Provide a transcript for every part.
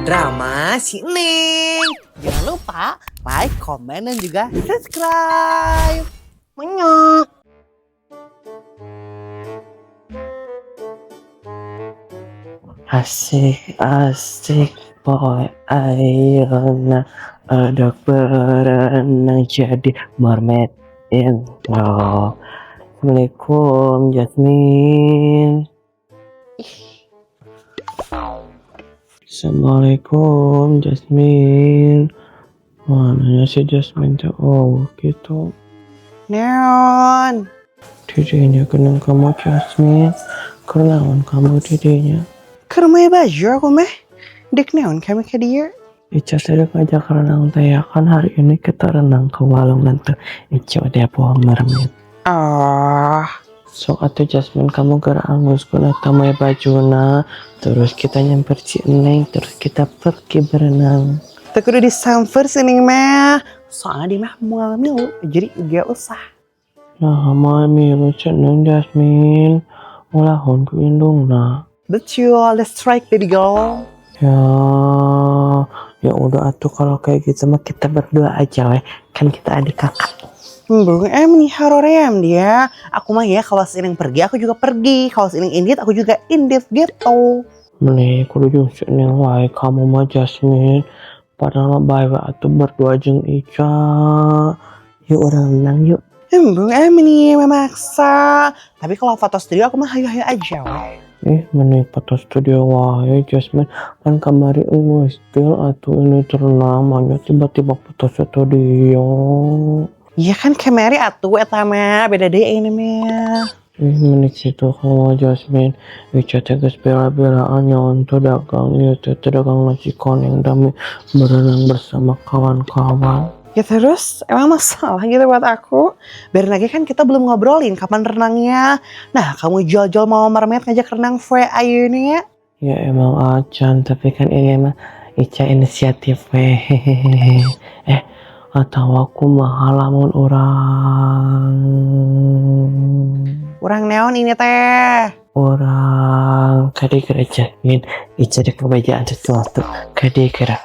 Drama si Neng. Jangan lupa like, komen, dan juga subscribe. Menyok. Asik, asik, boy, ayo nah, berenang jadi mermaid in oh. Assalamualaikum, Jasmine. Assalamualaikum, Jasmine. Mana si Jasmine tuh? Oh, gitu. Neon. Dedenya kenang kamu, Jasmine. Kenaon kamu dedenya? Ke rumah baju aku meh. Dek neon kami ke dia. Ica sudah ngajak renang teh ya kan, hari ini kita renang ke Walungan tuh. Ica udah bawa mermaid. Ah, Sok atuh Jasmine, kamu gerak anggus kuna tamai bajuna, terus kita nyamper si Neng, terus kita pergi berenang. Teu kudu disamper si Neng mah. Soalnya dia mah mual milu, jadi gak usah. Nah, mami lu Neng Jasmine ulahon ku indungna. Betul, let's strike, baby girl. Ya, ya udah atuh kalau kayak gitu mah kita berdua aja weh. Kan kita adik kakak. Bung em nih haroream dia. Aku mah ya kalau si Neng pergi aku juga pergi. Kalau si Neng indit aku juga indit gitu. Meni kudu jeung si Neng wae kamu mah, Jasmine. Padahal mah bae we atuh berdua jeung Ica. Yuk urang renang yuk. Bung em nih memaksa. Tapi kalau foto studio aku mah hayu-hayu aja weh. Ih, meni foto studio wae, Jasmine. Kan kamari euweuh still atuh ini namanya tiba-tiba foto studio. Iya kan kamari atuh eta mah beda deui ini mah. Ih, meni kitu kamu, Jasmine. Ica teh geus bela-belaan nyaon tuh dagang ieu teh teh dagang nasi koneng demi berenang bersama kawan-kawan. Ya terus emang masalah gitu buat aku? Biar lagi kan kita belum ngobrolin kapan renangnya. Nah, kamu jual-jual mau mermaid ngajak renang we ayeuna ya. Ya emang acan, tapi kan ini emang Ica inisiatif weh. Eh, atau aku mah lamun urang Urang neon ini teh. Urang kade kira, Jasmine. Ica dek ngebejaan sesuatu kade kira.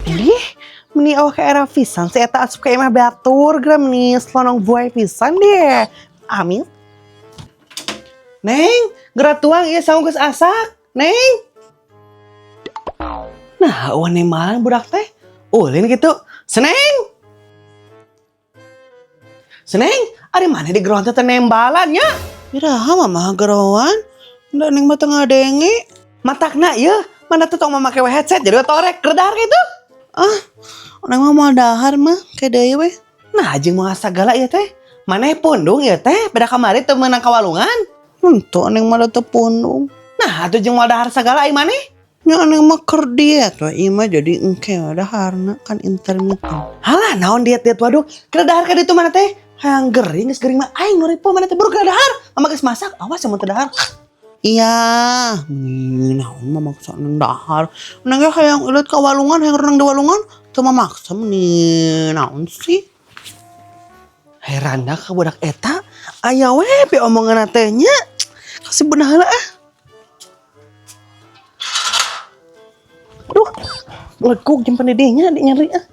Ih, meni oh ke era pisan si eta asup ka imah batur geura meni selonong buai pisan deh. Amin. Neng, geura tuang ieu sangu geus asak. Neng. Nah, euweuh nembalan budak teh. Ulin gitu. Seneng. Seneng, ari mana di geroan teh teu nembalan nya? Iraha mama geroan? Da neng mah teu ngadenge. Matakna ieu, mana tuh tong make headset jadi torek keur dahar gitu. Ah, neng mah moal dahar mah, kayak deui we. Nah, jeung moal sagala ieu teh. Maneh pundung ieu teh, beda kamari teu meunang ka walungan. Henteu, neng mah teu pundung. Nah, atuh jeung moal dahar sagala ai maneh? Nya neng mah keur diet we ieu mah, jadi engke daharna kan intermittent. Halah, naon diet-diet, waduh, keur dahar ka ditu mana teh? Hayang gering, geus gering mah aing nu ripuh, mana teh buru keur dahar. Mama geus masak, awas mun teu dahar. Iya, meni naon mah maksa neng dahar. Neng ge hayang ulit ka walungan, hayang renang di walungan, teu mamaksa, meni naon sih? Heran dah ka budak eta, aya we pi omongan teh nya. Kasih beunah heula ah. Aduh, lekuk jeung pendidihnya di nyeri ah.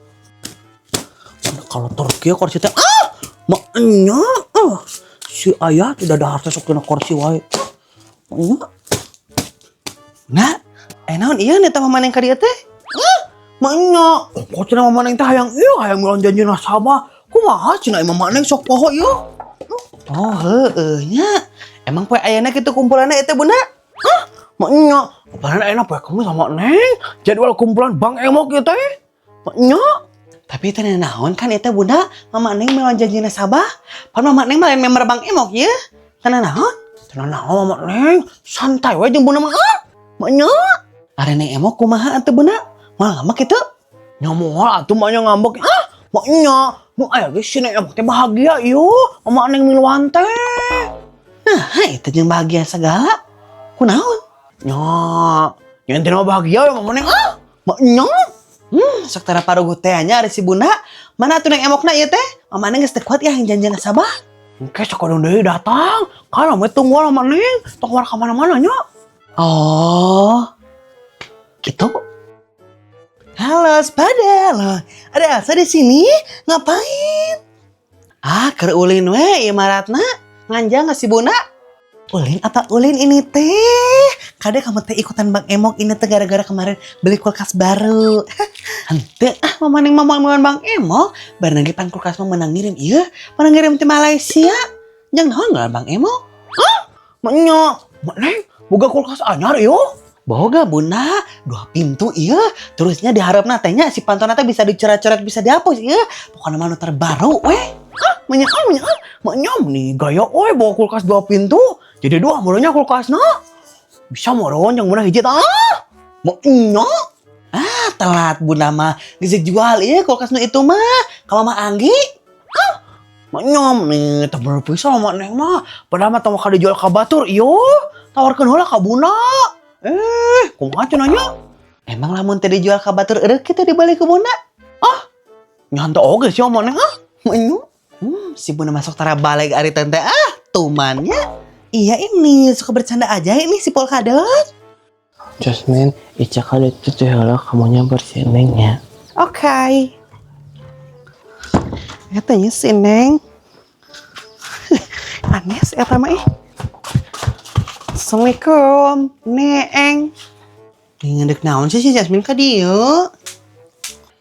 Kalau Turki kursi teh ah, maknya ah. Si ayah tidak dahar teh sok dina kursi wae. Maknya. Nah, eh naon ieu nih mama neng ka dieu teh? Ah, maknya. Oh, kok cenah mama neng teh hayang ieu hayang milan janji nasabah. Kumaha cenah mama neng sok poho ieu? Oh, heueuh nya. Emang poe ayeuna kitu kumpulanna itu, Bunda? Hah? Maknya. Apaan ayeuna poe kamu sama neng? Jadwal kumpulan Bank Emok ieu teh. Maknya. Tapi teh naon kan eta Bunda, mama neng milan janji nasabah. Pan mama neng mah lain member Bank Emok ye. Teu naon? Teu naon mama neng? Santai we jeung Bunda mah. Ah, maknya. Ari Neng Emok kumaha atuh, Bunda? Moal ngambek kitu? Nya moal atuh maknya ngambek. Ah, maknya. Nu aya ge si Neng Emok teh bahagia ieu. Mama neng miluan teh. Nah, itu jeung bahagia segala. Kunaon? Nya, nya ente mah bahagia ya mama neng. Ah, maknya. Sok tara paruguh teh nya ari si Bunda. Mana atuh Neng Emokna ieu teh? Mama neng geus teu kuat ya yang janjian nasabah. Engke sok deui datang. Kan ame tungguan mama neng, tong war ka mana-mana nya. Oh. Gitu. Waspada loh. Ada Elsa di sini? Ngapain? Ah, keur ulin we ieu Ratna. Nganjang nggak si Bunda? Ulin apa ulin ini teh? Kade kamu teh ikutan Bang Emok ini teh gara-gara kemarin beli kulkas baru. Henteu ah, mama neng mama mau Bang Emok. Bareng lagi pan kulkas mah menang ngirim ieu, menang ngirim ti Malaysia. Jangan naon nggak Bang Emok? Hah? Maknya, mak neng, boga kulkas anyar ieu? Boga, Bunda, dua pintu iya. Terusnya diharapna tehnya si pantona teh bisa dicoret-coret, bisa dihapus iya. Pokoknya mah nu terbaru weh. Ah, banyak ah, banyak ah. Maknya nih gaya oi bawa kulkas dua pintu. Jadi dua mulanya kulkasna. Bisa moron yang mana hiji ah. Maknya. Ah, telat Bunda mah. Geus jual iya kulkas nu itu mah. Kalau mah Anggi. Ah, maknya nih tebel pisan mak neng mah. Padahal mah tong ka dijual ka batur iyo. Tawarkeun heula ka Bunda. Eh, kumaha cenah nya? Emang lamun teh dijual ka batur eureuk kitu dibeli ku Bunda? Ah, nyanta oge sih mak neng ah. Maknya. Si Bunda masuk tara balik ari tante ah, tumannya. Iya ini, suka bercanda aja ini si Polkadot. Jasmine, Ica kali itu teh heula kamunya bersihin Neng ya. Oke. Katanya si Neng. Aneh sih eta mah ih. Assalamualaikum, Neng. Ngedek naon sih si Jasmine ka dieu?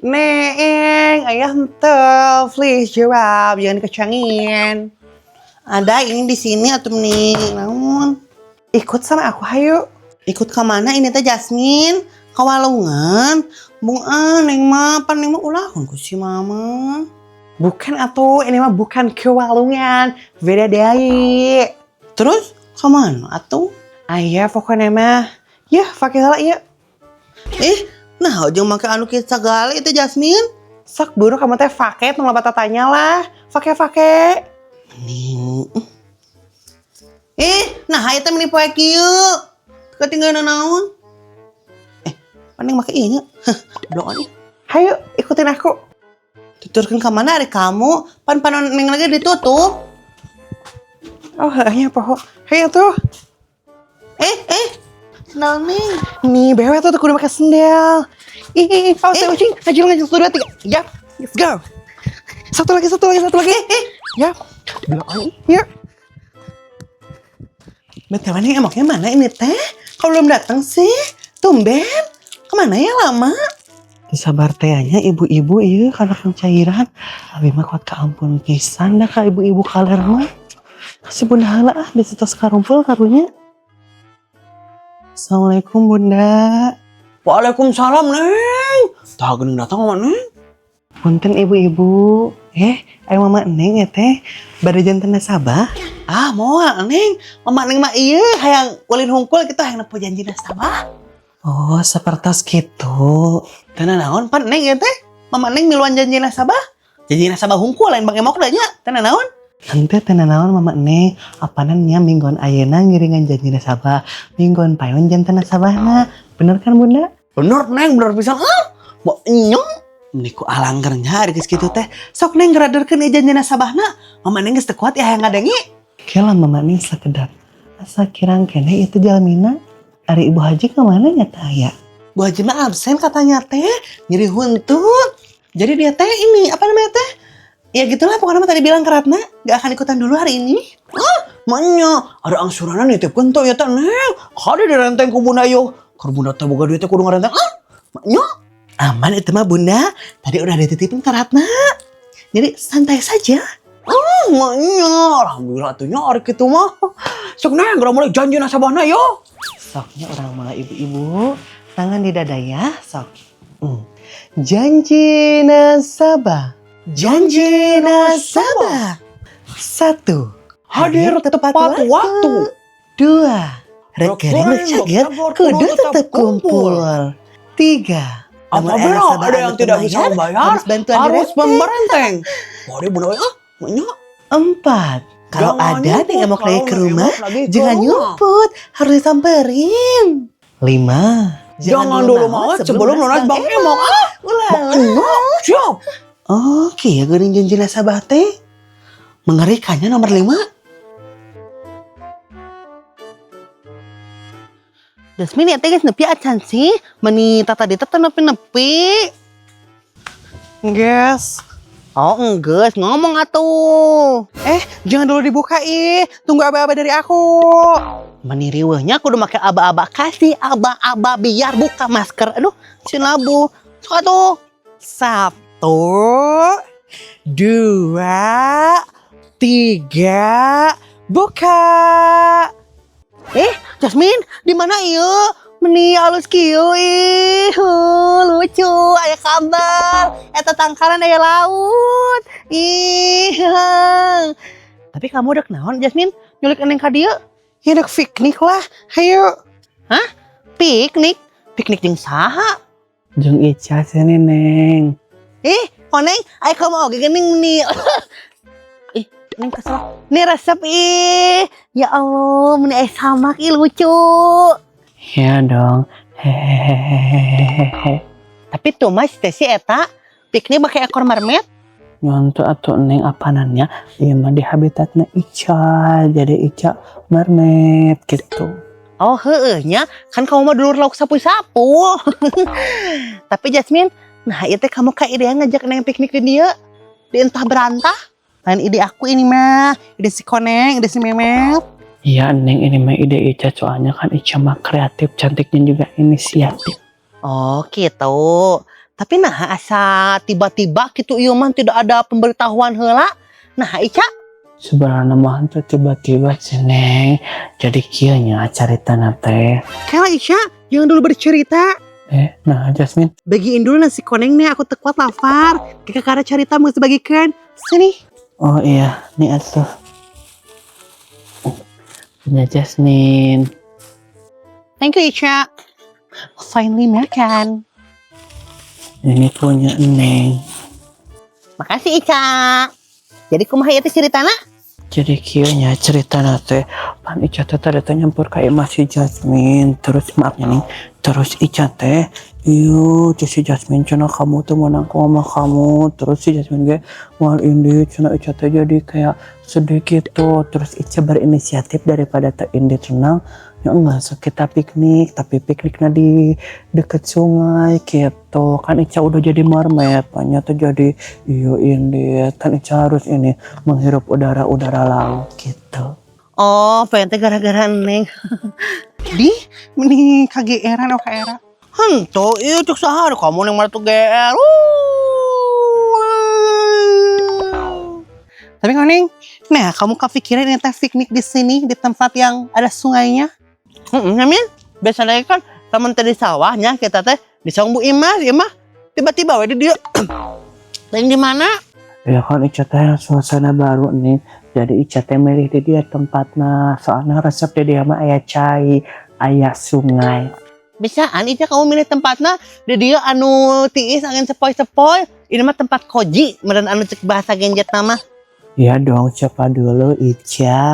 Neng, ayah henteu, please jawab, jangan dikecangin. Ada ini di sini atau nih, naon? Ikut sama aku, hayu. Ikut ke mana ini teh Jasmine? Ke walungan? Bung ah, Neng mah, pan Neng mah ulah ku si mama. Bukan atuh, ini mah bukan ke walungan, beda deui. Terus kemana atuh? Ayah pokoknya mah, ya pakai heula ya. Eh, nah ujung make anu kieu sagala itu Jasmine. Sok buru kamu teh fake tong loba tatanya lah. Fake fake. Mending. Eh, nah ieu teh meni poe kieu. Ketinggalan naon? Eh, paling make ieu nya. Heh, bloon ih. Hayu, ikutin aku. Tuturkeun ka mana ari kamu? Pan panon neng lagi ditutup. Oh, hanya poho. Hayu tuh. Eh, eh. Sendal neng. Nih, bewe tuh kudu pakai sendal. Ih, ih, ih. Awas, eh, ucing. Ngajul, ngajul. Satu, dua, tiga. Yap, let's go. Satu lagi, satu lagi, satu lagi. Eh, yap. Bloon ih. Yuk. Bentar, nih emoknya mana ini teh? Kalau belum datang sih, tumben. Kemana ya lama? Sabar teh nya ibu-ibu iya karena cairan. Abi mah kuat ka ampun pisan dah ka ibu-ibu kaler mah. Kasih Bunda heula ah bisa tos karumpul karunya. Assalamualaikum, Bunda. Waalaikumsalam, Neng. Tah geuning datang mama Neng. Punten, ibu-ibu. Eh, ayo mama Neng ya teh. Bade janten nasabah. Ah, moal Neng. Mama Neng mah ieu hayang ulin hungkul kitu hayang nepo janji nasabah. Oh, sepertos gitu. Teu naon pan Neng ya teh? Mama Neng miluan janji nasabah? Janji nasabah hungkul lain Bang Emok nya. Teu naon? Henteu, teu naon Mama Neng. Apanan nya mingguan ayeuna ngiringan janji nasabah. Mingguan payon janten nasabahna. Bener kan, Bunda? Bener Neng, bener pisan. Ah, mau nyong. Meni ku alanggernya ari geus kitu teh. Sok Neng geraderkeun ieu janji nasabahna. Mama Neng geus teu kuat ya hayang ngadengi. Kela Mama Neng sakedap. Asa kirang keneh itu jalmina. Ari Ibu Haji kemana nya tah ya? Bu Haji mah absen katanya teh, nyeri huntut. Jadi dia teh ini, apa namanya teh? Ya gitulah pokoknya mah tadi bilang ke Ratna, gak akan ikutan dulu hari ini. Ah, maknya ada angsuran nitipkeun tuh ya teh Neng. Kade direnteng ku Bunda yo. Keur Bunda teh boga duit teh kudu ngarenteng. Ah, maknya aman itu mah, Bunda. Tadi udah dititipin ke Ratna. Jadi santai saja. Oh, maknya alhamdulillah atuh nya ari kitu mah. Sok Neng, geura mulai janji nasabahna yo. Soknya orang malah ibu-ibu, tangan di dada ya, sok. Janji nasabah. Janji nasabah. Satu. Hadir tepat waktu. Dua. Rekening cager kudu tetap kumpul. Tiga. Lamun Apabila nasabah ada yang anu tidak bisa teu mayar, membayar, harus bantuan harus direnteng. memberenteng. Waduh, Bunda, ah, maknya. Empat. Kalau Jangan ada nih nyumput emok lagi kalau ke rumah, emok lagi ke jangan rumah. Nyumput, harus disamperin. Lima. Jangan dulu maot sebelum lunas Bang Emok. Ah, Ulah. maknya siap. Oke ya geuning janji nasabah teh. Mengerikannya nomor lima. Jasmine ya teh geus nepi acan sih? Meni tata tadi teh nepi-nepi. Guys. Oh, enggak, ngomong atuh. Eh, jangan dulu dibuka ih. Tunggu aba-aba dari aku. Meni riweuhnya kudu make aba-aba, kasih aba-aba biar buka masker. Aduh, si labu. Sok atuh. 1, 2, 3, buka. Eh, Jasmine, di mana ieu? Meni alus kieu ih, lucu, aya kabar. Eta tangkalan aya laut. Ih. Tapi kamu udah kenaon, Jasmine? Nyulik Neng ka dieu? Ya udah piknik lah. Ayo. Hah? Piknik? Piknik jeung saha? Jeung Ica sini, Neng. Ih, koneng, ayo kamu oge geuning nih. Ih, Neng kesel. Nih resep ih. Ya Allah, meni aya samak ih lucu. Ya dong. Hehehehehe. Tapi tuh mas, teh si eta piknik pakai ekor mermaid. Nyontoh atau Neng apanannya? Iya mah di habitatnya Ica. Jadi Ica mermaid gitu. Oh heeh nya, kan kamu mah dulur lauk sapu-sapu. Tapi Jasmine, nah itu kamu kayak ide ngajak Neng piknik di dia. Di entah berantah. Lain ide aku ini mah, ide si Koneng, ide si Memet. Iya Neng, ini mah ide Ica, soalnya kan Ica mah kreatif, cantiknya juga inisiatif. Oh gitu. Tapi nah asa tiba-tiba gitu ieu mah tidak ada pemberitahuan heula. Nah Ica, Sebenarnya mah tuh tiba-tiba sih, Neng. Jadi kieu nya caritana teh. Kela Ica, jangan dulu bercerita. Eh, nah Jasmine, Bagiin dulu nasi koneng nih, aku teu kuat lapar. Kakak karena cerita mau dibagikan. Sini. Oh iya, nih atuh. Punya Jasmine. Thank you Ica. Finally makan. Ini punya Neng. Makasih Ica. Jadi kumaha ieu teh ceritana? Jadi kieu nya ceritana teh, pan Ica teh tadi teh nyamper ka imah si Jasmine. Terus maafnya nih, terus Ica teh, iyo si Jasmine cenah kamu tuh mau nangko sama kamu. Terus si Jasmine ge moal indit cenah. Ica teh jadi kayak sedih gitu. Terus Ica berinisiatif daripada teh indit tenang ya enggak, so kita piknik, tapi pikniknya di deket sungai gitu. Kan Ica udah jadi mermaid, banyak tuh jadi iyo indit kan Ica harus ini menghirup udara-udara laut gitu. Oh, pengen teh gara-gara Neng. Di, mending KGR-an oh KR. Henteu, ieu cek saha kamu neng mana tuh GR. Tapi Koneng, nah kamu kepikiran ini teh piknik di sini di tempat yang ada sungainya? Heeh, Min. Biasanya kan temen teh di sawahnya kita teh di saung Bu Imas, ieu mah tiba-tiba we di dieu. Lain di mana? Ya kan Ica teh suasana baru nih, jadi Ica teh milih di dia tempatnya, soalnya resep di dia mah aya cai, aya sungai. Bisaan Ica kamu milih tempatnya di dia anu tiis angin sepoi-sepoi. Ini mah tempat cozy, meureun anu cek bahasa genjet nama. Ya dong, siapa dulu Ica.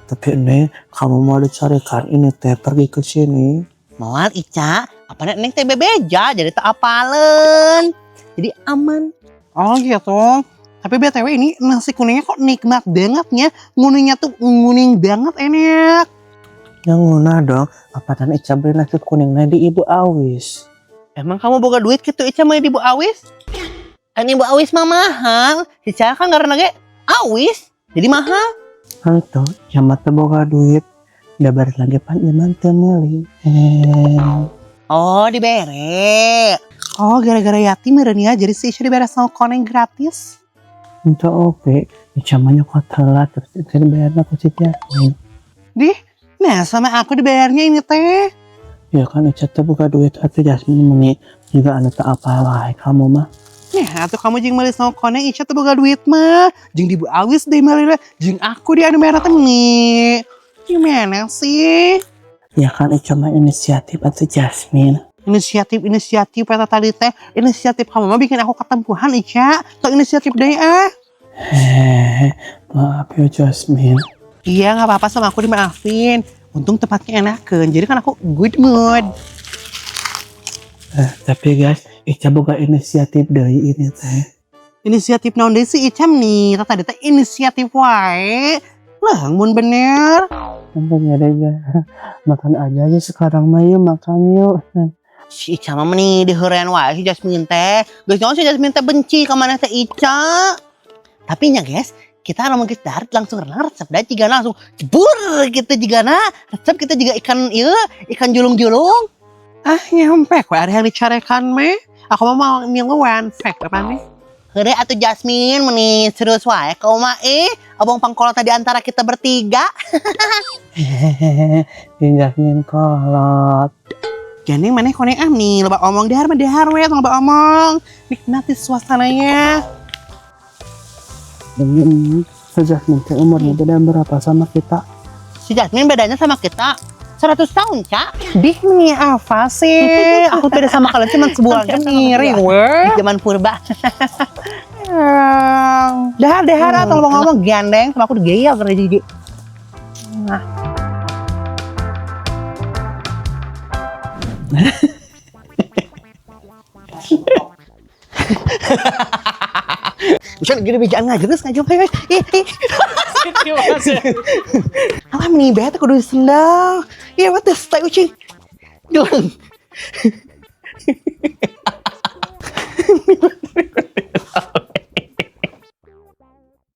Tapi ini kamu mau dicarikan ini teh pergi ke sini. Moal Ica, apa neng teh bebeja jadi tak apalen. Jadi aman. Oh gitu. Tapi BTW ini nasi kuningnya kok nikmat banget ya. Nguningnya tuh nguning banget, enak. Yang ngeunah dong, apa dan Ica beli nasi kuningnya di Ibu Awis. Emang kamu boga duit gitu Ica mau di Ibu Awis? Kan Ibu Awis mah mahal. Ica kan karena ge awis, jadi mahal. Henteu, jamat teu boga duit. Dabar lagi pan iman teu meuli. Eh. Oh, dibere. Oh, gara-gara yatim meureun ya, jadi si Ica dibere sama koneng gratis. Henteu oke, Ica mah nyokot heula terus Ica dibayarna ku si Jasmine. Dih, nah sama aku dibayarnya ini teh. Ya kan Ica teh boga duit atuh Jasmine, meni juga anu teu apal wae kamu mah. Nah, atuh kamu jeung meuli sama koneng, Ica teh boga duit mah. Jeung di Bu Awis deh meuli, jeung aku di anu merah teh nih. Gimana sih? Ya kan Ica mah inisiatif atuh Jasmine. Inisiatif inisiatif eta tadi teh, inisiatif kamu mah bikin aku ketempuhan Ica. Atau inisiatif deh ah. Hehehe, maaf ya Jasmine. Iya nggak apa-apa, sama aku dimaafin. Untung tempatnya enakan, jadi kan aku good mood. Eh, tapi guys, Ica boga inisiatif deui ini teh. Inisiatif naon deui sih Ica nih? Tadi teh inisiatif wae. Lah, mun bener. Penting ya deh, guys. Makan aja aja sekarang mah, yuk makan yuk. Si Ica mah meni diheurean wae si Jasmine teh. Geus nyaho si Jasmine teh benci ka maneh teh, Ica. Tapi nya, guys, kita lamun geus darat langsung renang, resep dah jigana langsung jebur gitu, jigana resep kita juga ikan ieu, ikan julung-julung. Ah, nyampe we ada yang dicarekan meh. Aku mah mau miluan fek apa nih? Heureuy atuh, Jasmine, meni serius wae kau mah eh abang pangkolot di antara kita bertiga. Hehehe, si Jasmine kolot. Gandeng maneh kone ah nih, loba omong, dahar mah dahar we, tong loba omong. Nikmati suasananya. Ini si Jasmine teh umurnya beda berapa sama kita? Si Jasmine bedanya sama kita 100 tahun, Cak. Dih nih, apa sih? Aku beda sama kalian cuma sebulan kan, ngiri we. Di zaman purba. Dahar dahar atau lo ngomong gandeng sama aku digeyel karena jadi. Nah. Bisa gini bejaan ngajeres ngajeng ayo, ih ih. Alah, meni bete kudu sendal. Iya, what the stay ucing. Jelang.